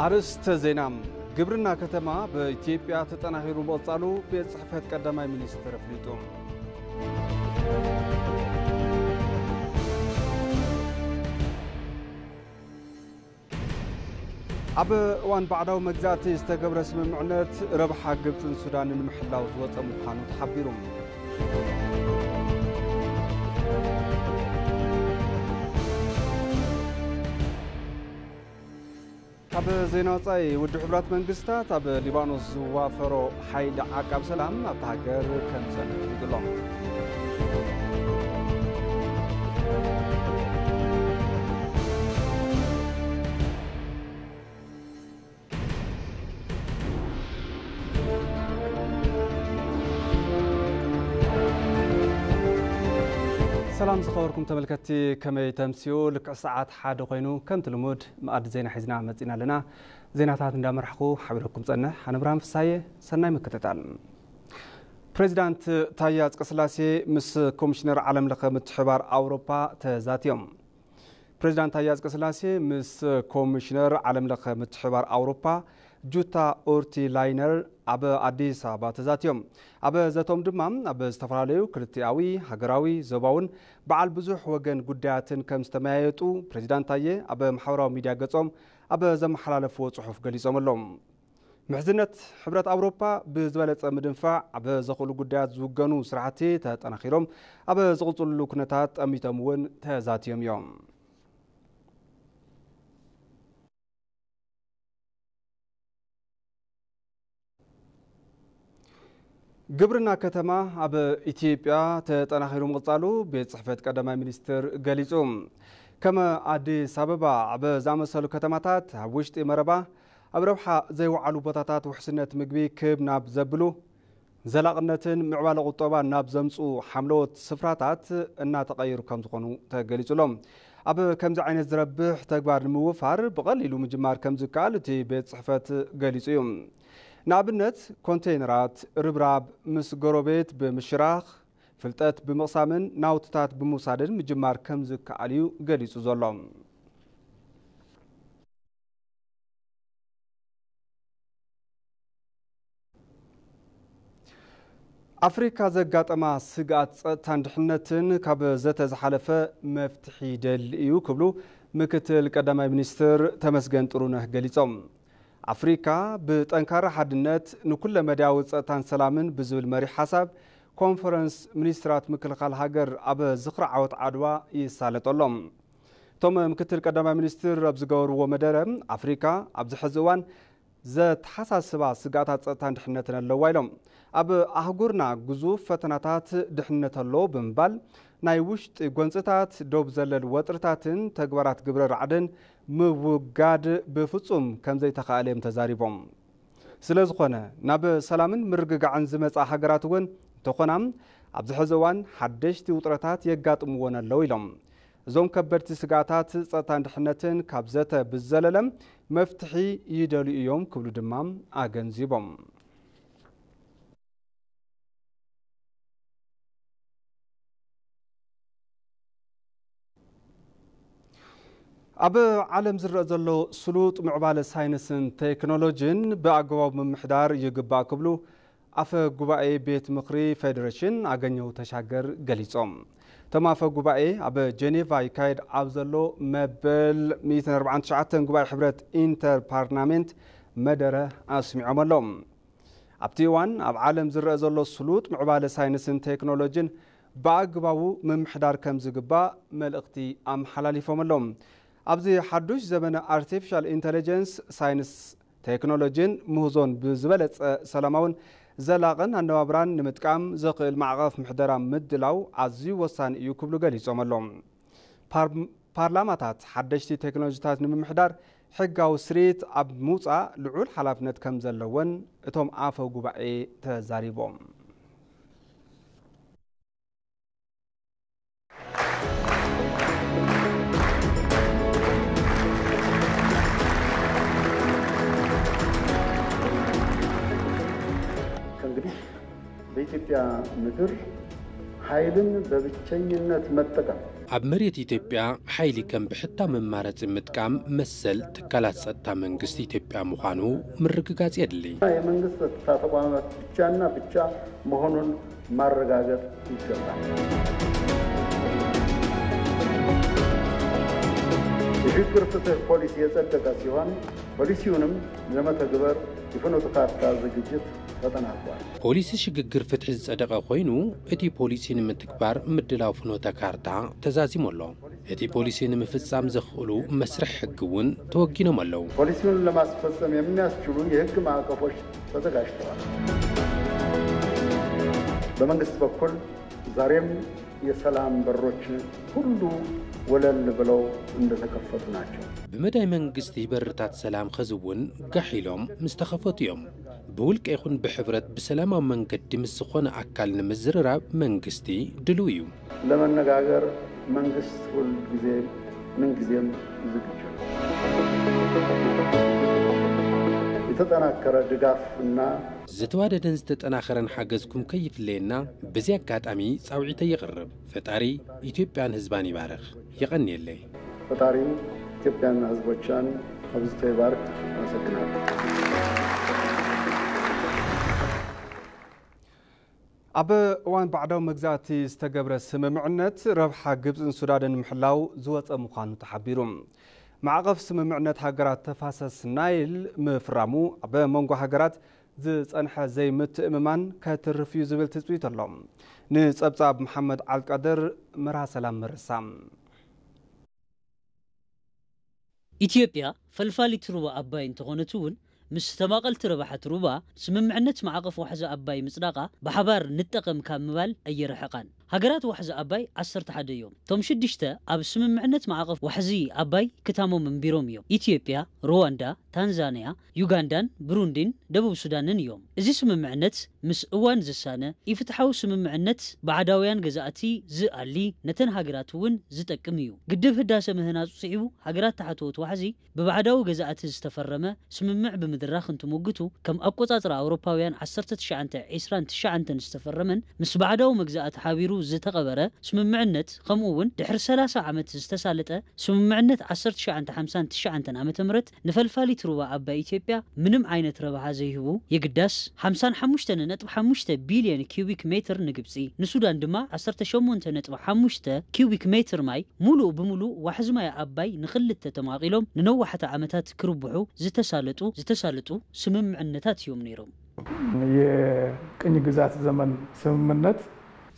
ኣርእስተ ዜና። ግብርና ከተማ ብኢትዮጵያ ተጠናኺሩ ምቕጻሉ ቤት ጽሕፈት ቀዳማይ ሚኒስትር ኣፍሊጡ። ኣብ እዋን ባዕዳዊ መግዛእቲ ዝተገብረ ስምምዕነት ረብሓ ግብጽን ሱዳንን ንምሕላው ዝወጸ ምዃኑ ተሓቢሩ። ካብ ዜና ወጻኢ፣ ውድብ ሕቡራት መንግስታት ኣብ ሊባኖስ ዝዋፈሮ ሓይሊ ዓቃብ ሰላም ኣብታ ሃገር ከም ዝጸንሕ ኣፍሊጡ ኣሎ። ሰላም ዝኸበርኩም ተመልከትቲ፣ ከመይ ተምስዩ? ልክዕ ሰዓት ሓደ ኮይኑ ከምቲ ልሙድ መኣዲ ዜና ሒዝና መጺና ኣለና። ዜናታት እንዳመራሕኩ ሓቢረኩም ጸንሕ ኣነ ብርሃን ፍሳየ። ሰናይ ምክትታል። ፕሬዚዳንት ታየ ኣጽቀስላሴ ምስ ኮሚሽነር ዓለም ለኸ ምትሕባር ኣውሮፓ ተዛትዮም። ፕሬዚዳንት ታየ ኣጽቀስላሴ ምስ ኮሚሽነር ዓለም ለኸ ምትሕባር ኣውሮፓ ጁታ ኦርቲ ላይነር ኣብ ኣዲስ ኣበባ ተዛትዮም። ኣብ ዘቶም ድማ ኣብ ዝተፈላለዩ ክልቲኣዊ፣ ሃገራዊ፣ ዞባውን በዓል ብዙሕ ወገን ጉዳያትን ከም ዝተመያየጡ ፕሬዚዳንት ታየ ኣብ ማሕበራዊ ሚድያ ገጾም ኣብ ዘመሓላለፍዎ ጽሑፍ ገሊጾም ኣለዉ። ምሕዝነት ሕብረት ኣውሮፓ ብዝበለጸ ምድንፋዕ ኣብ ዘኽእሉ ጉዳያት ዝውገኑ ስራሕቲ ተጠናኺሮም ኣብ ዝቕጽልሉ ኩነታት ጠሚቶም እውን ተዛትዮም እዮም። ግብርና ከተማ ኣብ ኢትዮጵያ ተጠናኺሩ ምቕጻሉ ቤት ጽሕፈት ቀዳማይ ሚኒስትር ገሊጹ። ከም ኣዲስ ኣበባ ኣብ ዝኣመሰሉ ከተማታት ኣብ ውሽጢ መረባ ኣብ ረብሓ ዘይወዓሉ ቦታታት ውሕስነት ምግቢ ክብ ናብ ዘብሉ፣ ዘላቕነትን ምዕባለ ቁጠባን ናብ ዘምጽኡ ሓምለዎት ስፍራታት እናተቐየሩ ከም ዝኾኑ ተገሊጹ ኣሎ። ኣብ ከምዚ ዓይነት ዝረብሕ ተግባር ንምውፋር ብቐሊሉ ምጅማር ከም ዝከኣል እቲ ቤት ጽሕፈት ገሊጹ እዩ። ንኣብነት፣ ኮንቴይነራት፣ ርብራብ ምስ ጎረቤት ብምሽራኽ፣ ፍልጠት ብምቕሳምን ናውትታት ብምውሳድን ምጅማር ከም ዝከኣል እዩ ገሊጹ ዘሎ። ኣፍሪካ ዘጋጠማ ስግኣት ጸጥታን ድሕነትን ካብ ዘተ ዝሓለፈ መፍትሒ ይደሊ እዩ ክብሉ ምክትል ቀዳማይ ሚኒስትር ተመስገን ጥሩነህ ገሊጾም። ኣፍሪካ ብጠንካራ ሓድነት ንኩለ መዳያዊ ጸጥታን ሰላምን ብዝብል መሪሕ ሓሳብ ኮንፈረንስ ሚኒስትራት ምክልኻል ሃገር ኣብ ዝኽሪ ዓወት ዓድዋ ይሳለጦ ኣሎ። እቶም ምክትል ቀዳማይ ሚኒስትር ኣብ ዝገበርዎ መደረ፣ ኣፍሪካ ኣብዚ ሕዚ እዋን ዘተሓሳስባ ስግኣታት ጸጥታን ድሕነትን ኣለዋ ኢሎም። ኣብ ኣህጉርና ግዙፍ ፈተናታት ድሕነት ኣሎ ብምባል፣ ናይ ውሽጢ ጎንጽታት፣ ዶብ ዘለል ወጥርታትን ተግባራት ግብረ ራዕድን ምውጋድ ብፍጹም ከም ዘይተኻእለ እዮም ተዛሪቦም። ስለ ዝኾነ፣ ናብ ሰላምን ምርግጋዕን ዝመጻ ሃገራት እውን እንተኾና፣ ኣብዚ ሕዚ እዋን ሓደሽቲ ውጥረታት የጋጥምወን ኣለዉ ኢሎም። እዞም ከበድቲ ስግኣታት ጸጥታን ድሕነትን ካብ ዘተ ብዝዘለለ መፍትሒ ይደልዩ እዮም ክብሉ ድማ ኣገንዚቦም። ኣብ ዓለም ዝረአ ዘሎ ስሉጥ ምዕባለ ሳይንስን ቴክኖሎጂን ብኣገባቡ ምምሕዳር ይግባእ ክብሉ ኣፈ ጉባኤ ቤት ምኽሪ ፌዴሬሽን ኣገኘሁ ተሻገር ገሊጾም። እቶም ኣፈ ጉባኤ ኣብ ጀኔቫ ይካየድ ኣብ ዘሎ መበል ሚእትን ኣርባዓን ትሽዓተን ጉባኤ ሕብረት ኢንተር ፓርላሜንት መደረ ኣስሚዖም ኣለዉ። ኣብቲ እዋን ኣብ ዓለም ዝረአ ዘሎ ስሉጥ ምዕባለ ሳይንስን ቴክኖሎጂን ብኣግባቡ ምምሕዳር ከም ዝግባእ መልእኽቲ ኣመሓላሊፎም ኣለዉ። ኣብዚ ሓዱሽ ዘመነ ኣርቲፊሻል ኢንተለጀንስ፣ ሳይንስ፣ ቴክኖሎጂን ምህዞን ብዝበለጸ ሰላማውን ዘላቕን ኣነባብራን ንምጥቃም ዘኽእል ማዕቐፍ ምሕደራ ምድላው ኣዝዩ ወሳኒ እዩ ክብሉ ገሊጾም ኣለዉ። ፓር-፣ ፓርላማታት ሓደሽቲ ቴክኖሎጂታት ንምምሕዳር ሕጋዊ ስርኢት ኣብ ምውጻእ ልዑል ሓላፍነት ከም ዘለወን እቶም ኣፈ ጉባኤ ተዛሪቦም። ከእንግዲህ በኢትዮጵያ ምድር ኃይልን በብቸኝነት መጠቀም ኣብ መሬት ኢትዮጵያ ሓይሊ ከም ብሕታዊ መማረፂ ምጥቃም መሰል ትካላት ጸጥታ መንግስቲ ኢትዮጵያ ምዃኑ ምርግጋጽ የድሊ። የመንግስት ጸጥታ ተቋማት ብቻና ብቻ መሆኑን ማረጋገጥ ይገባል። የሽግግር ፍትህ ፖሊሲ የጸደቀ ሲሆን ፖሊሲውንም ለመተግበር የፍኖተ ካርታ ዝግጅት ተጠናቋል። ፖሊሲ ሽግግር ፍትሒ ዝጸደቐ ኮይኑ፣ እቲ ፖሊሲ ንምትግባር ምድላው ፍኖተ ካርታ ተዛዚሙ ኣሎ። እቲ ፖሊሲ ንምፍጻም ዘኽእሉ መስርሕ ሕጊ እውን ተወጊኖም ኣለዉ። ፖሊሲውን ለማስፈጸም የሚያስችሉ የህግ ማዕቀፎች ተዘጋጅተዋል። በመንግስት በኩል ዛሬም የሰላም በሮች ሁሉ ወለል ብለው እንደተከፈቱ ናቸው። ብመዳይ መንግስቲ በርታት ሰላም ኸዚ እውን ጋሕ ኢሎም ምስ ተኸፈቱ እዮም። ብውልቀ ይኹን ብሕብረት ብሰላማዊ መንገዲ ምስ ዝኾነ ኣካል ንምዝርራብ መንግስቲ ድልው እዩ። ለመነጋገር መንግስት ሁል ጊዜ ምን ጊዜም ዝግጁ ነው። የተጠናከረ ድጋፍ እና ዝተዋደደን ዝተጠናኸረን ሓገዝኩም ከይፍለየና በዚ ኣጋጣሚ ጻውዒተ የቕርብ። ፈጣሪ ኢትዮጵያን ህዝባን ይባርኽ። የቐንየለይ። ፈጣሪ ኢትዮጵያና ህዝቦቻን አብዝቶ ይባርክ። አመሰግናለሁ። ኣብ እዋን ባዕዳዊ መግዛእቲ ዝተገብረ ስምምዕነት ረብሓ ግብፅን ሱዳንን ምሕላው ዝወፀ ምዃኑ ተሓቢሩ። ማዕቐፍ ስምምዕነት ሃገራት ተፋሰስ ናይል ምፍራሙ ኣብ መንጎ ሃገራት ዝፀንሐ ዘይምትእምማን ከትርፍ እዩ ዝብል ትፅቢት ኣሎ። ንፀብፃብ መሓመድ ዓልቃድር መርሃ ሰላም መርሳ። ኢትዮጵያ ፈልፋሊት ሩባ ኣባይ እንተኾነት እውን ምስ ተማቐልቲ ረባሓት ሩባ ስምምዕነት ማዕቐፍ ዋሕዚ ኣባይ ምፅዳቓ ብሓባር ንጠቐም ካብ ምባል ኣየርሕቓን። ሃገራት ዋሕዚ ኣባይ ዓሰርተ ሓደ እዮም። እቶም ሽዱሽተ ኣብ ስምምዕነት ማዕቐፍ ዋሕዚ ኣባይ ክታሞም እንቢሮም እዮም። ኢትዮጵያ፣ ሩዋንዳ፣ ታንዛንያ፣ ዩጋንዳን ብሩንዲን ደቡብ ሱዳንን እዮም። እዚ ስምምዕነት ምስ እዋን ዝሳነ፣ ኢፍትሓዊ ስምምዕነት ባዕዳውያን ገዛእቲ ዝኣሊ፣ ነተን ሃገራት እውን ዝጠቅም እዩ። ግድብ ህዳሰ ምህናፁ ስዒቡ ሃገራት ታሕተዎት ዋሕዚ ብባዕዳዊ ገዛእቲ ዝተፈረመ ስምምዕ ብምድራኽ እንትምጉቱ፣ ከም ኣቆጻጽራ ኣውሮፓውያን ዓሰርተ ትሽዓተ ዕስራን ትሽዓተን ዝተፈረመን ምስ ባዕዳዊ መግዛእቲ ሓቢሩ ዝተቐበረ ስምምዕነት፣ ከምኡ እውን ድሕሪ ሰላሳ ዓመት ዝተሳለጠ ስምምዕነት ዓሰርተ ትሽዓተ ሓምሳን ትሽዓተን ዓመተ ምህረት ንፈልፋሊት ሩባ ኣባይ ኢትዮጵያ ምንም ዓይነት ረብሓ ዘይህቡ የግዳስ ሓምሳን ሓሙሽተ ነጥቢ ሓሙሽተ ቢልዮን ኪዩቢክ ሜትር ንግብጺ፣ ንሱዳን ድማ ዓሰርተ ሸሞንተ ነጥቢ ሓሙሽተ ኪዩቢክ ሜትር ማይ ሙሉእ ብሙሉእ ዋሕዚ ማይ ኣባይ ንኽልተ ተማቒሎም ንነዋሕቲ ዓመታት ክርብሑ ዝተሳለጡ ዝተሳለጡ ስምምዕነታት እዮም ነይሮም። የቅኝ ግዛት ዘመን ስምምነት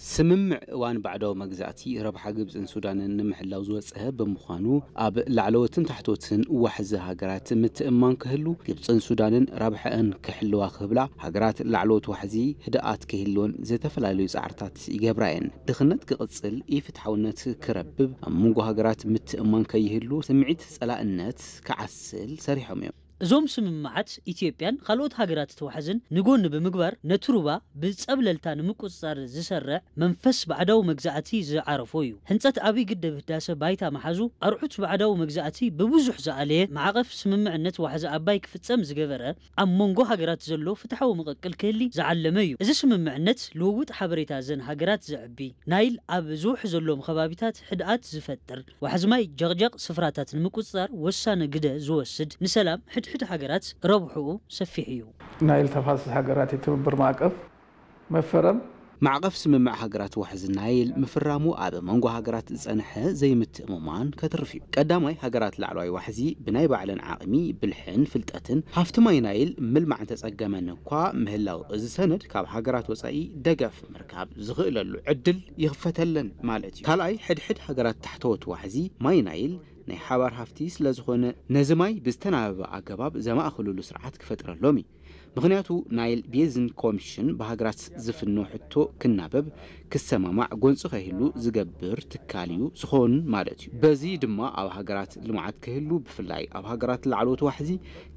ስምምዕ እዋን ባዕዳዊ መግዛእቲ ረብሓ ግብፅን ሱዳንን ንምሕላው ዝወፀ ብምዃኑ ኣብ ላዕለዎትን ታሕተዎትን ዋሕዚ ሃገራት ምትእምማን ክህሉ ግብፅን ሱዳንን ረብሐአን ክሕልዋ ክህብላ ሃገራት ላዕለዎት ዋሕዚ ህድኣት ክህልወን ዝተፈላለዩ ፃዕርታት ይገብራ እየን። ድኽነት ክቕፅል፣ ኢፍትሓውነት ክረብብ፣ ኣብ መንጎ ሃገራት ምትእምማን ከይህሉ ስምዒት ፀላእነት ክዓስል ሰሪሖም እዮም። እዞም ስምምዓት ኢትዮጵያን ካልኦት ሃገራት ተዋሕዝን ንጎኒ ብምግባር ነቲ ሩባ ብጸብለልታ ንምቁጽጻር ዝሰርዕ መንፈስ ባዕዳዊ መግዛእቲ ዝዓረፎ እዩ። ህንጸት ዓብይ ግድብ ህዳሰ ባይታ ምሓዙ ኣርዑት ባዕዳዊ መግዛእቲ ብብዙሕ ዝኣለየ ማዕቐፍ ስምምዕነት ዋሕዚ ኣባይ ክፍጸም ዝገበረ ኣብ መንጎ ሃገራት ዘሎ ፍትሓዊ ምቕቅል ክህሊ ዝዓለመ እዩ። እዚ ስምምዕነት ልውውጥ ሓበሬታ ዘን ሃገራት ዘዕቢ፣ ናይል ኣብ ዝውሕዘሎም ከባቢታት ሕድኣት ዝፈጥር፣ ዋሕዚ ማይ ጀቕጀቕ ስፍራታት ንምቁጽጻር ወሳኒ ግደ ዝወስድ፣ ንሰላም ሕድሕድ ሃገራት ረብሕኡ ሰፊሕ እዩ። ናይል ተፋሰስ ሃገራት የትብብር ማዕቀፍ መፈረም። ማዕቐፍ ስምምዕ ሃገራት ዋሕዚ ናይል ምፍራሙ ኣብ መንጎ ሃገራት ዝጸንሐ ዘይምትእምማን ከትርፍ እዩ። ቀዳማይ፣ ሃገራት ላዕለዋይ ዋሕዚ ብናይ ባዕለን ዓቕሚ፣ ብልሕን ፍልጠትን ሃፍቲ ማይ ናይል ምልማዕ እንተጸገመን እኳ ምህላው፣ እዚ ሰነድ ካብ ሃገራት ወጻኢ ደገፍ ምርካብ ዝኽእለሉ ዕድል ይኽፈተለን ማለት እዩ። ካልኣይ፣ ሕድሕድ ሃገራት ታሕተዎት ዋሕዚ ማይ ናይል ናይ ሓባር ሃፍቲ ስለዝኾነ፣ ነዚ ማይ ብዝተናበበ ኣገባብ ዘማእኽልሉ ስርዓት ክፈጥረሎም እዩ። ምኽንያቱ፣ ናይል ቤዝን ኮሚሽን ብሃገራት ዝፍኖ ሕቶ ክናበብ፣ ክሰማማዕ፣ ጎንፂ ከይህሉ ዝገብር ትካል እዩ ዝኾን ማለት እዩ። በዚ ድማ ኣብ ሃገራት ልምዓት ክህሉ፣ ብፍላይ ኣብ ሃገራት ላዕለዎት ዋሕዚ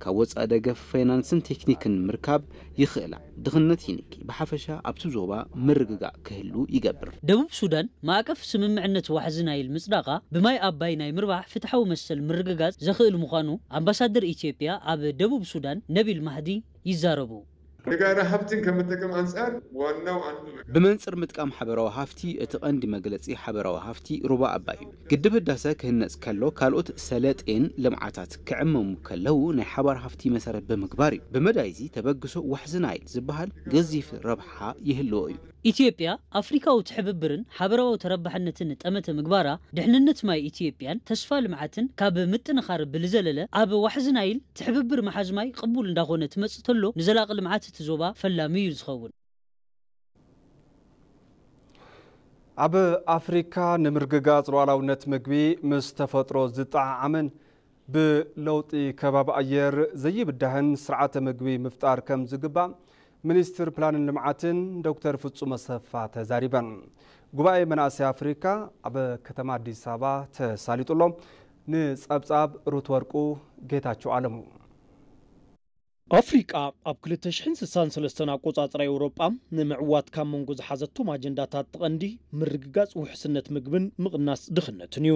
ካብ ወፃኢ ደገፍ ፋይናንስን ቴክኒክን ምርካብ ይኽእላ። ድኽነት ይንኪ፣ ብሓፈሻ ኣብቲ ዞባ ምርግጋእ ክህሉ ይገብር። ደቡብ ሱዳን ማዕቀፍ ስምምዕነት ዋሕዚ ናይል ምጽዳቓ ብማይ ኣባይ ናይ ምርባሕ ፍትሓዊ መሰል ምርግጋጽ ዘኽእል ምዃኑ ኣምባሳደር ኢትዮጵያ ኣብ ደቡብ ሱዳን ነቢል ማህዲ ይዛረቡ። የጋራ ሃብትን ከመጠቀም አንጻር ዋናው አንዱ ነገር ብመንጽር ምጥቃም ሓበራዊ ሃፍቲ፣ እቲ ቀንዲ መግለጺ ሓበራዊ ሃፍቲ ሩባ ኣባይ እዩ። ግድብ ህዳሰ ክህነጽ ከሎ፣ ካልኦት ሰለጤን ልምዓታት ክዕመሙ ከለዉ፣ ናይ ሓባር ሃፍቲ መሰረት ብምግባር እዩ። ብመዳይዚ ተበግሶ ዋሕዚ ናይል ዝበሃል ገዚፍ ረብሓ ይህልዎ እዩ። ኢትዮጵያ ኣፍሪካዊ ትሕብብርን ሓበራዊ ተረባሕነትን ጠመተ ምግባራ፣ ድሕንነት ማይ ኢትዮጵያን ተስፋ ልምዓትን ካብ ምጥንኻር ብልዘለለ፣ ኣብ ዋሕዚ ናይል ትሕብብር መሓዝ ማይ ቅቡል እንዳኾነ ትመጽእ ተሎ፣ ንዘላቂ ልምዓት እቲ ዞባ ፈላሚ እዩ ዝኸውን። ኣብ ኣፍሪካ ንምርግጋጽ ሉዓላውነት ምግቢ ምስ ተፈጥሮ ዝጠዓዓምን ብለውጢ ከባቢ ኣየር ዘይብዳህን ስርዓተ ምግቢ ምፍጣር ከም ዝግባእ ሚኒስትር ፕላንን ልምዓትን ዶክተር ፍጹም ኣሰፋ ተዛሪበን። ጉባኤ መናእሰይ ኣፍሪካ ኣብ ከተማ ኣዲስ ኣበባ ተሳሊጡ ኣሎ። ንጸብጻብ ሩት ወርቁ፣ ጌታቸው ኣለሙ። ኣፍሪቃ ኣብ ክልተ ሽሕን ስሳን ሰለስተን ኣቆጻጽራ ኤውሮጳ ንምዕዋት ካብ መንጎ ዝሓዘቶም ኣጀንዳታት እቲ ቀንዲ ምርግጋጽ ውሕስነት ምግብን ምቕናስ ድኽነትን እዩ።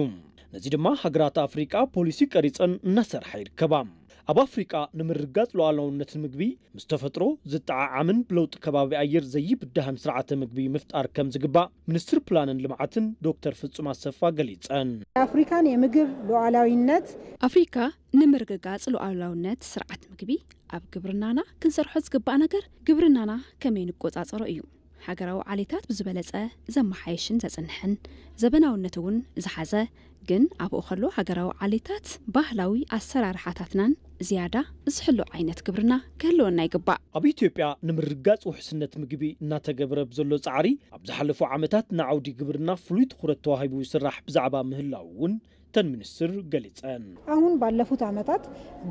ነዚ ድማ ሃገራት ኣፍሪቃ ፖሊሲ ቀሪጸን እናሰርሓ ይርከባ። ኣብ ኣፍሪቃ ንምርግጋጽ ሉዓላውነት ምግቢ ምስ ተፈጥሮ ዝጠዓዓምን ብለውጢ ከባቢ ኣየር ዘይብዳህን ስርዓተ ምግቢ ምፍጣር ከም ዝግባእ ሚኒስትር ፕላንን ልምዓትን ዶክተር ፍጹም ኣሰፋ ገሊጸን። የአፍሪካን የምግብ ሉዓላዊነት ኣፍሪካ ንምርግጋጽ ሉዓላውነት ስርዓት ምግቢ ኣብ ግብርናና ክንሰርሖ ዝግባእ ነገር ግብርናና ከመይ ንቆጻጸሮ እዩ። ሃገራዊ ዓሌታት ብዝበለጸ ዘመሓየሽን ዘጽንሕን ዘበናውነት እውን ዝሓዘ፣ ግን ኣብኡ ከሎ ሃገራዊ ዓሌታት ባህላዊ ኣሰራርሓታትናን ዝያዳ ዝሕሎ ዓይነት ግብርና ክህልወና ይግባእ። ኣብ ኢትዮጵያ ንምርግጋጽ ውሕስነት ምግቢ እናተገበረ ብዘሎ ጻዕሪ ኣብ ዝሓለፉ ዓመታት ንዓውዲ ግብርና ፍሉይ ትኹረት ተዋሂቡ ይስራሕ ብዛዕባ ምህላው እውን እተን ሚኒስትር ገሊጸን። አሁን ባለፉት ዓመታት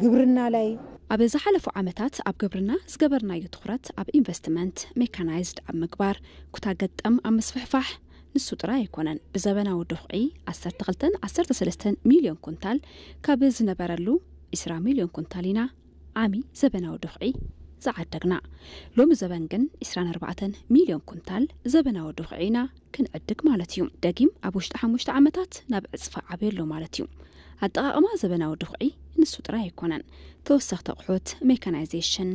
ግብርና ላይ ኣብ ዝሓለፉ ዓመታት ኣብ ግብርና ዝገበርናዮ ትኹረት ኣብ ኢንቨስትመንት፣ ሜካናይዝድ ኣብ ምግባር፣ ኩታ ገጠም ኣብ ምስፍሕፋሕ ንሱ ጥራይ ኣይኮነን። ብዘበናዊ ዱኽዒ ዓሰርተ ክልተን ዓሰርተ ሰለስተን ሚልዮን ኩንታል ካብ ዝነበረሉ ዕስራ ሚልዮን ኩንታል ኢና ዓሚ ዘበናዊ ዱኽዒ ዝዓደግና። ሎሚ ዘበን ግን ዕስራን ኣርባዕተን ሚልዮን ኩንታል ዘበናዊ ዱኽዒ ኢና ክንዕድግ ማለት እዩ። ደጊም ኣብ ውሽጢ ሓሙሽተ ዓመታት ናብ ዕጽፊ ዓብዮ ኣሎ ማለት እዩ። ኣጠቓቕማ ዘበናዊ ዱኽዒ ንሱ ጥራይ ኣይኮነን። ተወሰኽቲ ኣቑሑት፣ ሜካናይዜሽን፣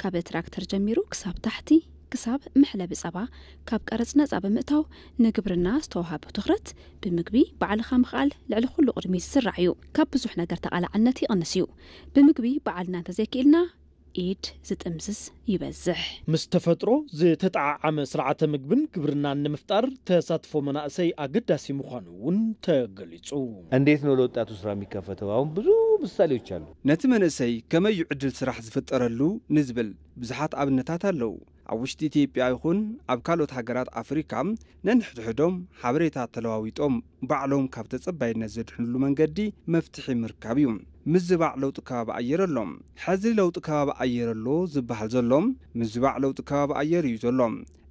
ካብ ትራክተር ጀሚሩ ክሳብ ታሕቲ ክሳብ መሕለቢ ጸባ ካብ ቀረጽ ነጻ ብምእታው ንግብርና ዝተዋሃበ ትኹረት ብምግቢ ባዕልኻ ምኽኣል ልዕሊ ኩሉ ቅድሚት ዝስራዕ እዩ። ካብ ብዙሕ ነገር ተቓላዕነት ይቕንስ እዩ። ብምግቢ ባዕልና እንተዘይክኢልና ኢድ ዝጥምዝዝ ይበዝሕ። ምስ ተፈጥሮ ዝተጠዓዓመ ስርዓተ ምግብን ግብርናን ንምፍጣር ተሳትፎ መናእሰይ ኣገዳሲ ምዃኑ እውን ተገሊጹ። እንዴት ነው ለወጣቱ ስራ የሚከፈተው? አሁን ብዙ ምሳሌዎች አሉ። ነቲ መንእሰይ ከመይ እዩ ዕድል ስራሕ ዝፍጠረሉ ንዝብል ብዙሓት ኣብነታት ኣለዉ። ኣብ ውሽጢ ኢትዮጵያ ይኹን ኣብ ካልኦት ሃገራት ኣፍሪካ ነንሕድሕዶም ሓበሬታ ተለዋዊጦም ባዕሎም ካብ ተጸባይነት ዘድሕንሉ መንገዲ መፍትሒ ምርካብ እዩ። ምዝባዕ ለውጢ ከባቢ ኣየር ኣሎ። ሕዚ ለውጢ ከባቢ ኣየር ኣሎ ዝበሃል ዘሎ ምዝባዕ ለውጢ ከባቢ ኣየር እዩ ዘሎ።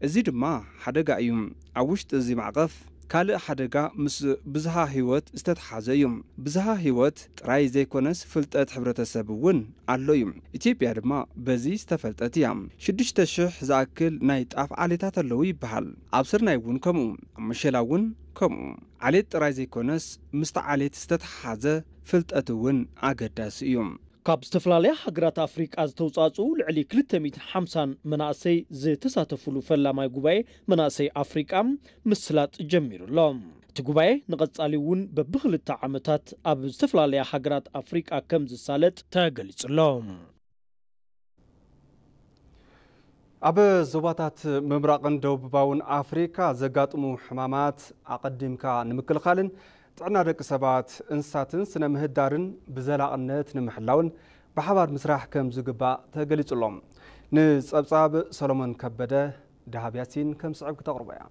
እዚ ድማ ሓደጋ እዩ። ኣብ ውሽጢ እዚ ማዕቐፍ ካልእ ሓደጋ ምስ ብዝሃ ህይወት ዝተተሓዘ እዩ። ብዝሃ ህይወት ጥራይ ዘይኮነስ ፍልጠት ሕብረተሰብ እውን ኣሎ እዩ። ኢትዮጵያ ድማ በዚ ዝተፈልጠት እያ። ሽዱሽተ ሽሕ ዝኣክል ናይ ጣፍ ዓሌታት ኣለዉ ይበሃል። ኣብ ስርናይ እውን ከምኡ፣ ኣብ መሸላ እውን ከምኡ። ዓሌት ጥራይ ዘይኮነስ ምስቲ ዓሌት ዝተተሓሓዘ ፍልጠት እውን ኣገዳሲ እዩ። ካብ ዝተፈላለያ ሃገራት ኣፍሪቃ ዝተውጻጽኡ ልዕሊ ክልተ ሚእትን ሓምሳን መናእሰይ ዝተሳተፉሉ ፈላማይ ጉባኤ መናእሰይ ኣፍሪቃ ምስላጥ ጀሚሩ ኣሎ። እቲ ጉባኤ ንቐጻሊ እውን በብክልተ ዓመታት ኣብ ዝተፈላለያ ሃገራት ኣፍሪቃ ከም ዝሳለጥ ተገሊጹ ኣሎ። ኣብ ዞባታት ምብራቕን ደቡባውን ኣፍሪካ ዘጋጥሙ ሕማማት ኣቐዲምካ ንምክልኻልን ጥዕና ደቂ ሰባት፣ እንስሳትን ስነ ምህዳርን ብዘላቕነት ንምሕላውን ብሓባር ምስራሕ ከም ዝግባእ ተገሊጹ ኣሎ። ንጸብጻብ ሰሎሞን ከበደ፣ ደሃብ ያሲን ከም ስዕብ ክተቕርቦ እያ።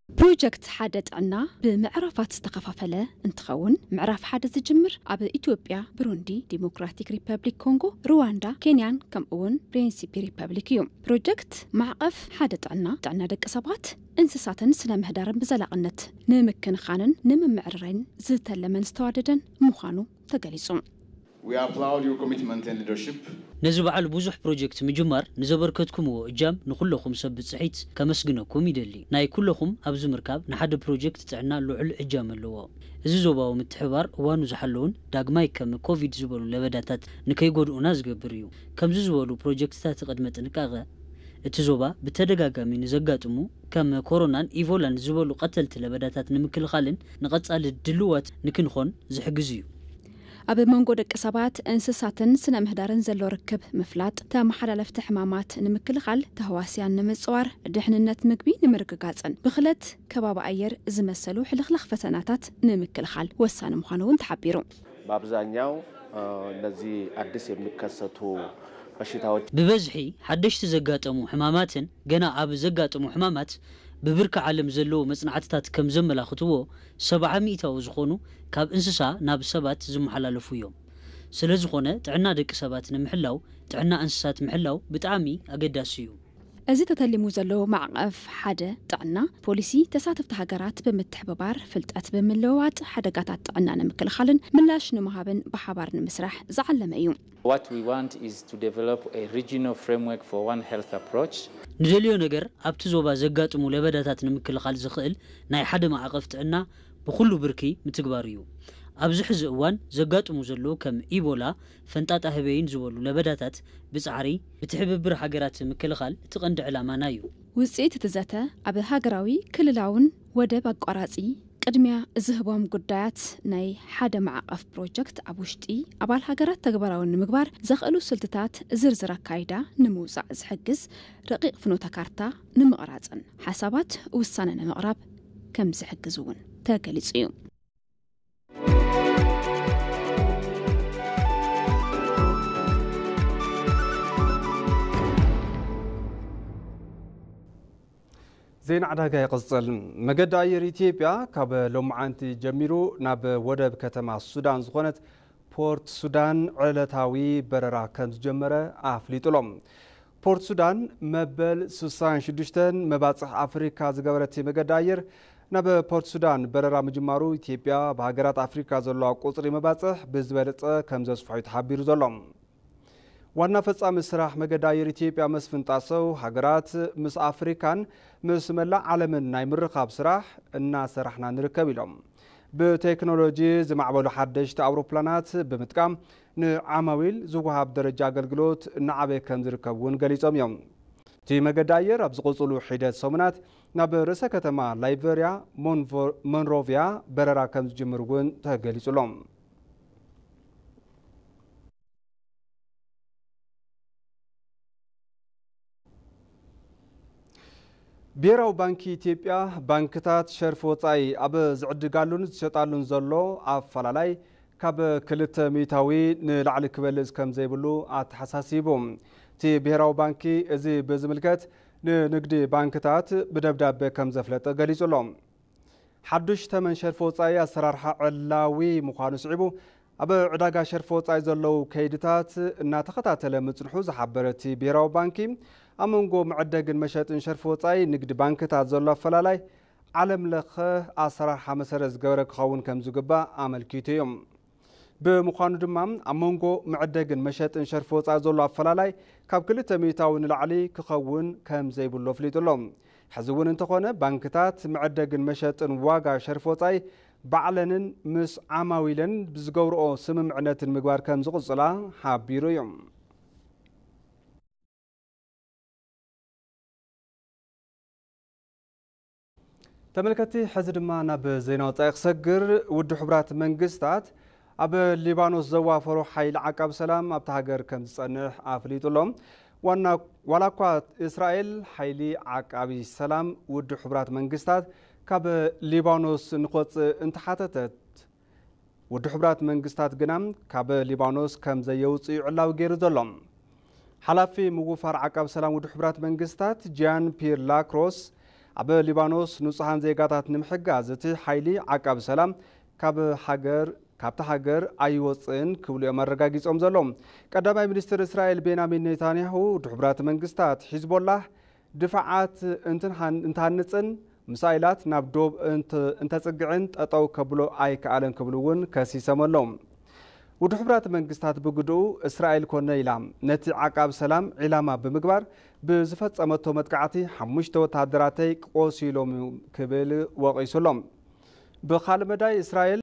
ፕሮጀክት ሓደ ጥዕና ብምዕራፋት ዝተኸፋፈለ እንትኸውን፣ ምዕራፍ ሓደ ዝጅምር ኣብ ኢትዮጵያ፣ ብሩንዲ፣ ዲሞክራቲክ ሪፐብሊክ ኮንጎ፣ ሩዋንዳ፣ ኬንያን ከምኡውን ፕሪንሲፒ ሪፐብሊክ እዩ። ፕሮጀክት ማዕቐፍ ሓደ ጥዕና፣ ጥዕና ደቂ ሰባት፣ እንስሳትን ስነ ምህዳርን ብዘላቕነት ንምክንኻንን ንምምዕርራይን ዝተለመን ዝተዋደደን ምዃኑ ተገሊጹ። We applaud your commitment and leadership. ነዚ በዓል ብዙሕ ፕሮጀክት ምጅማር ንዘበርከትኩምዎ እጃም ንኩለኹም ሰብ ብፅሒት ከመስግነኩም ይደሊ። ናይ ኩለኹም ኣብዚ ምርካብ ንሓደ ፕሮጀክት ጥዕና ልዑል እጃም ኣለዎ። እዚ ዞባዊ ምትሕባር እዋኑ ዝሓለውን ዳግማይ ከም ኮቪድ ዝበሉ ለበዳታት ንከይጎድኡና ዝገብር እዩ። ከምዚ ዝበሉ ፕሮጀክትታት ቅድመ ጥንቃቐ እቲ ዞባ ብተደጋጋሚ ንዘጋጥሙ ከም ኮሮናን ኢቮላን ዝበሉ ቀተልቲ ለበዳታት ንምክልኻልን ንቐጻሊ ድልዋት ንክንኾን ዝሕግዝ እዩ። ኣብ መንጎ ደቂ ሰባት፣ እንስሳትን ስነ ምህዳርን ዘሎ ርክብ ምፍላጥ፣ ተመሓላለፍቲ ሕማማት ንምክልኻል፣ ተህዋስያን ንምጽዋር፣ ድሕንነት ምግቢ ንምርግጋጽን ብኽለት ከባቢ ኣየር ዝመሰሉ ሕልኽላኽ ፈተናታት ንምክልኻል ወሳኒ ምዃኑ እውን ተሓቢሩ። በአብዛኛው እነዚህ አዲስ የሚከሰቱ በሽታዎች ብበዝሒ ሓደሽቲ ዘጋጠሙ ሕማማትን ገና ኣብ ዘጋጠሙ ሕማማት ብብርኪ ዓለም ዘለዉ መጽናዕትታት ከም ዘመላኽትዎ ሰብዓ ሚእታዊ ዝኾኑ ካብ እንስሳ ናብ ሰባት ዝመሓላለፉ እዮም። ስለ ዝኾነ ጥዕና ደቂ ሰባት ንምሕላው ጥዕና እንስሳት ምሕላው ብጣዕሚ ኣገዳሲ እዩ። እዚ ተተሊሙ ዘሎ ማዕቐፍ ሓደ ጥዕና ፖሊሲ ተሳተፍቲ ሃገራት ብምትሕብባር ፍልጠት ብምልውዋጥ ሓደጋታት ጥዕና ንምክልኻልን ምላሽ ንምሃብን ብሓባር ንምስራሕ ዝዓለመ እዩ። What we want is to develop a regional framework for One Health approach. ንደልዮ ነገር ኣብቲ ዞባ ዘጋጥሙ ለበዳታት ንምክልኻል ዝኽእል ናይ ሓደ ማዕቐፍ ጥዕና ብኹሉ ብርኪ ምትግባር እዩ። ኣብዚ ሕዚ እዋን ዘጋጥሙ ዘለዉ ከም ኢቦላ፣ ፈንጣጣ ህበይን ዝበሉ ለበዳታት ብጻዕሪ ብትሕብብር ሃገራት ምክልኻል እቲ ቀንዲ ዕላማና እዩ። ውፅኢት እቲ ዘተ ኣብ ሃገራዊ፣ ክልላውን ወደብ ኣቋራፂ ቅድሚያ ዝህቦም ጉዳያት ናይ ሓደ ማዕቐፍ ፕሮጀክት ኣብ ውሽጢ ኣባል ሃገራት ተግባራዊ ንምግባር ዘኽእሉ ስልትታት ዝርዝር ኣካይዳ ንምውፃእ ዝሕግዝ ረቂቕ ፍኖተ ካርታ ንምቕራፅን ሓሳባት ውሳነ ንምቕራብ ከም ዝሕግዝ እውን ተገሊፁ እዩ። ዜና ዕዳጋ ይቕጽል። መገዲ ኣየር ኢትዮጵያ ካብ ሎማዓንቲ ጀሚሩ ናብ ወደብ ከተማ ሱዳን ዝኾነት ፖርት ሱዳን ዕለታዊ በረራ ከም ዝጀመረ ኣፍሊጡ ኣሎ። ፖርት ሱዳን መበል ስሳን ሽዱሽተን መባፅሕ ኣፍሪካ ዝገበረት መገዲ ኣየር ናብ ፖርት ሱዳን በረራ ምጅማሩ ኢትዮጵያ ብሃገራት ኣፍሪካ ዘለዋ ቁፅሪ መባፅሕ ብዝበለፀ ከም ዘስፍሖ እዩ ተሓቢሩ ዘሎ። ዋና ፈጻሚ ስራሕ መገዲ ኣየር ኢትዮጵያ መስፍን ጣሰው ሃገራት ምስ ኣፍሪካን ምስ መላእ ዓለምን ናይ ምርኻብ ስራሕ እናሰራሕና ንርከብ ኢሎም። ብቴክኖሎጂ ዝማዕበሉ ሓደሽቲ ኣውሮፕላናት ብምጥቃም ንዓማዊል ዝወሃብ ደረጃ ኣገልግሎት እናዓበየ ከም ዝርከብ እውን ገሊጾም እዮም። እቲ መገዲ ኣየር ኣብ ዝቕጽሉ ሒደት ሰሙናት ናብ ርእሰ ከተማ ላይበርያ ሞንሮቪያ በረራ ከም ዝጅምር እውን ተገሊጹ ኣሎ። ብሄራዊ ባንኪ ኢትዮጵያ ባንክታት ሸርፊ ወፃኢ ኣብ ዝዕድጋሉን ዝሸጣሉን ዘሎ ኣፈላላይ ካብ ክልተ ሚእታዊ ንላዕሊ ክበልፅ ከም ዘይብሉ ኣተሓሳሲቡ። እቲ ብሄራዊ ባንኪ እዚ ብዝምልከት ንንግዲ ባንክታት ብደብዳቤ ከም ዘፍለጠ ገሊጹ ኣሎ። ሓዱሽ ተመን ሸርፊ ወፃኢ ኣሰራርሓ ዕላዊ ምዃኑ ስዒቡ ኣብ ዕዳጋ ሸርፊ ወፃኢ ዘለዉ ከይድታት እናተኸታተለ ምፅንሑ ዝሓበረ እቲ ብሄራዊ ባንኪ ኣብ መንጎ መዕደግን መሸጥን ሸርፊ ወፃኢ ንግዲ ባንክታት ዘሎ ኣፈላላይ ዓለም ለኸ ኣሰራርሓ መሰረት ዝገበረ ክኸውን ከም ዝግባእ ኣመልኪቱ እዩ። ብምዃኑ ድማ ኣብ መንጎ መዕደግን መሸጥን ሸርፊ ወፃኢ ዘሎ ኣፈላላይ ካብ ክልተ ሚእታዊ ንላዕሊ ክኸውን ከም ዘይብሉ ኣፍሊጡ ኣሎ። ሕዚ እውን እንተኾነ ባንክታት መዕደግን መሸጥን ዋጋ ሸርፊ ወፃኢ ባዕለንን ምስ ዓማዊለን ብዝገብርኦ ስምምዕነትን ምግባር ከም ዝቕፅላ ሓቢሩ እዩ። ተመልከቲ ሕዚ ድማ ናብ ዜና ወፃኢ ክሰግር። ውድብ ሕቡራት መንግስታት ኣብ ሊባኖስ ዘዋፈሮ ሓይሊ ዓቃቢ ሰላም ኣብታ ሃገር ከም ዝፀንሕ ኣፍሊጡ ኣሎ። ዋና ዋላ እኳ እስራኤል ሓይሊ ዓቃቢ ሰላም ውድብ ሕቡራት መንግስታት ካብ ሊባኖስ ንክወፅእ እንተሓተተት ውድብ ሕቡራት መንግስታት ግና ካብ ሊባኖስ ከም ዘየውፅኡ ዕላዊ ገይሩ ዘሎ ሓላፊ ምውፋር ዓቃቢ ሰላም ውድብ ሕቡራት መንግስታት ጂያን ፒር ላክሮስ ኣብ ሊባኖስ ንጹሃን ዜጋታት ንምሕጋዝ እቲ ሓይሊ ዓቃቢ ሰላም ካብ ሃገር ካብቲ ሃገር ኣይወፅእን ክብሉ እዮም ኣረጋጊጾም ዘለዉ። ቀዳማይ ሚኒስትር እስራኤል ቤንያሚን ኔታንያሁ ውድብ ሕቡራት መንግስታት ሒዝቦላህ ድፋዓት እንትሃንፅን ሚሳይላት ናብ ዶብ እንተፅግዕን ጠጠው ከብሎ ኣይከኣለን ክብሉ እውን ከሲሶም ኣለዉ። ውድብ ሕቡራት መንግስታት ብግድኡ፣ እስራኤል ኮነ ኢላ ነቲ ዓቃብ ሰላም ዒላማ ብምግባር ብዝፈጸመቶ መጥቃዕቲ ሓሙሽተ ወተሃደራተይ ቆሲሎም ክብል ወቒሱ ኣሎ። ብኻልእ መዳይ እስራኤል